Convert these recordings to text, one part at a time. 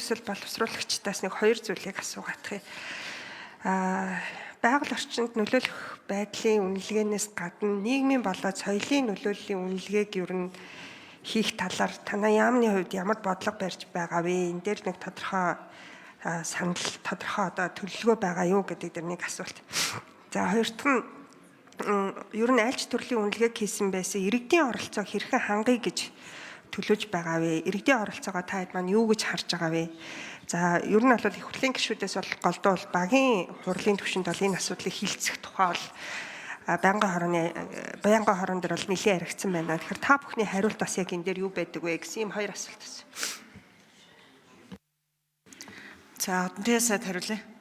төсөл боловсруулагчдаас нэг хоёр зүйлийг асуугаадах юм. Байгаль орчинд нөлөөлөх байдлын үнэлгээнээс гадна нийгмийн болоод соёлын нөлөөллийн үнэлгээг ер нь хийх талаар танай яамны хувьд ямар бодлого барьж байгаа вэ? Энэ дээр нэг тодорхой санал, тодорхой одоо төлөвлөгөө байгаа юу гэдэг дээр нэг асуулт. За, хоёр дахь нь ер нь альч төрлийн үнэлгээг хийсэн байсан иргэдийн оролцоог хэрхэн хангая гэж төлөвлөж байгаа вэ? Иргэдийн оролцоогоо та хэд маань юу гэж харж байгаа вэ? За, ер нь бол их хурлын гишүүдээс бол голдуу бол багийн хурлын түвшинд бол энэ асуудлыг хилцэх тухай бол байнгын хорон дээр бол нэлээд яригдсан байна. Тэгэхээр та бүхний хариулт бас яг энэ дээр юу байдаг вэ гэсэн юм хоёр асуулт байсан. За, Одонтын сайд хариулъя.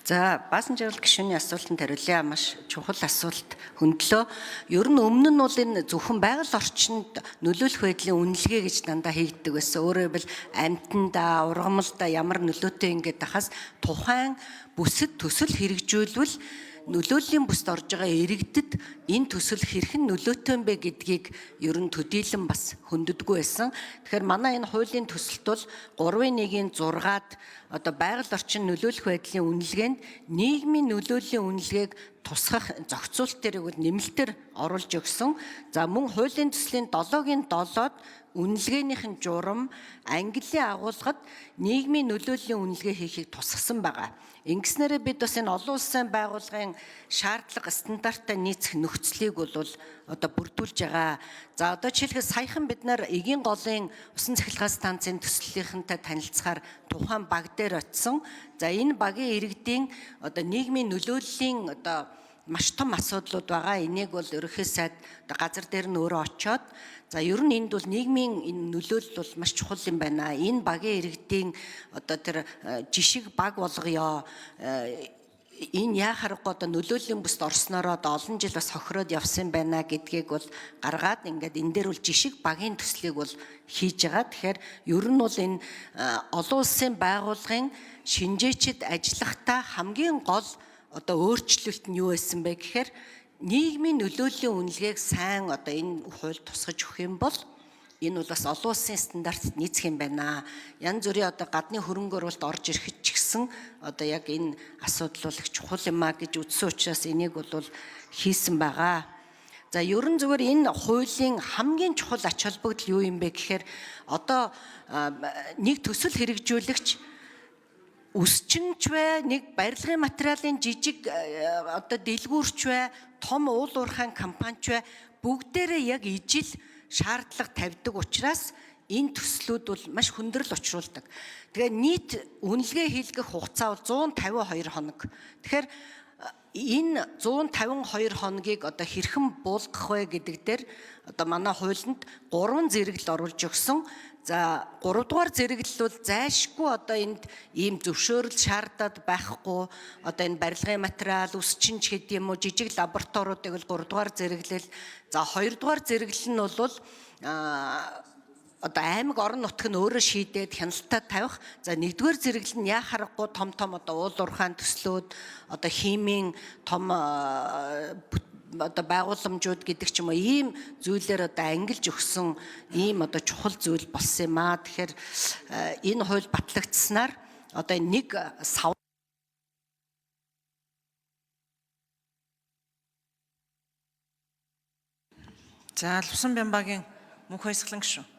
За, Баасан жаргал гишүүний асуултанд хариулъя. Маш чухал асуулт хөндлөө. Ер нь өмнө нь бол энэ зөвхөн байгаль орчинд нөлөөлөх байдлын үнэлгээ гэж дандаа хийгддэг байсан. Өөрөөр хэлбэл амьтандаа, ургамалдаа ямар нөлөөтэй ингээд ахаас тухайн бүсэд төсөл хэрэгжүүлвэл нөлөөллийн бүсд орж байгаа иргэдэд энэ төсөл хэрхэн нөлөөтэй юм бэ гэдгийг ер нь төдийлөн бас хөндөдгөө байсан. Тэгэхээр манай энэ хуулийн төсөлт бол 3-1-ийн 6-ад одоо байгаль орчин нөлөөлөх байдлын үнэлгээнд нийгмийн нөлөөллийн үнэлгээг тусгах зохицуулт дээрээ бол нэмэлтээр оруулж өгсөн. За, мөн хуулийн төслийн 7-гийн 7-д үнэлгээнийх нь журам ангиллын агуулгад нийгмийн нөлөөллийн үнэлгээ хийхийг тусгасан байгаа. Ингэснээрээ бид бас энэ олон улсын байгууллагын шаардлага стандарттай нийцэх нөхцөлийг бол одоо бүрдүүлж байгаа. За, одоо жишээлбэл саяхан бид нар эгийн голын усан цахилгаан станцын төслийнхэнтэй танилцахаар тухайн баг дээр очисон. За, энэ багийн иргэдийн одоо нийгмийн нөлөөллийн одоо маш том асуудлууд байгаа. Энийг бол ерөнхий сайд одоо газар дээр нь өөрөө очиод, за, ер нь энд бол нийгмийн энэ нөлөөлөл бол маш чухал юм байна. Энэ багийн иргэдийн одоо тэр жишиг баг болгоё. Энэ яа харахгүй одоо нөлөөллийн бүсд орсноороо одоо олон жил бас хохироод явсан байна гэдгийг бол гаргаад ингээд энэ дээр бол жишиг багийн төслийг бол хийж байгаа. Тэгэхээр ер нь бол энэ олон улсын байгууллагын шинжээчд ажиллахдаа хамгийн гол одоо өөрчлөлт нь юу байсан бэ гэхээр нийгмийн нөлөөллийн үнэлгээг сайн одоо энэ хууль тусгаж өгөх юм бол энэ бол бас олон улсын стандартад нийцэх юм байна. Янз бүрийн одоо гадны хөрөнгө оруулалт орж ирэхэд ч гэсэн одоо яг энэ асуудал бол их чухал юм а гэж үзсэн учраас энийг бол хийсэн байгаа. За, ерөн зүгээр энэ хуулийн хамгийн чухал ач холбогдол юу юм бэ гэхээр одоо нэг төсөл хэрэгжүүлэгч өсчинч бай, нэг барилгын материалын жижиг одоо дэлгүүрч бай, том уул уурхайн компанич бай, бүгдээрээ яг ижил шаардлага тавьдаг учраас энэ төслүүд бол маш хүндрэл учруулдаг. Тэгээ нийт үнэлгээ хийлгэх хугацаа бол 152 хоног. Тэгэхээр энэ 152 хоногийг одоо хэрхэн буулгах вэ гэдэг дээр одоо манай хуулинд 3 зэрэглэл оруулж өгсөн. За, 3 дугаар зэрэглэл бол зайлшгүй одоо энд ийм зөвшөөрөл шаардаад байхгүй, одоо энэ барилгын материал, өсчинч гэдэг юм уу, жижиг лабораториудыг бол 3 дугаар зэрэглэл. За, 2 дугаар зэрэглэл нь бол одоо аймаг орон нутг нь өөрөө шийдээд хяналтаа тавих. За, 1-р зэрэглэл нь яа харахгүй том том одоо уул уурхайн төслүүд, одоо химийн том одоо байгууламжууд гэдэг ч юм уу, ийм зүйлээр одоо ангилж өгсөн ийм одоо чухал зүйл болсон юм аа. Тэгэхээр энэ хууль батлагдсанаар одоо нэг сав За, Лувсан Бямбагийн мөнх баясгалан гишүүн.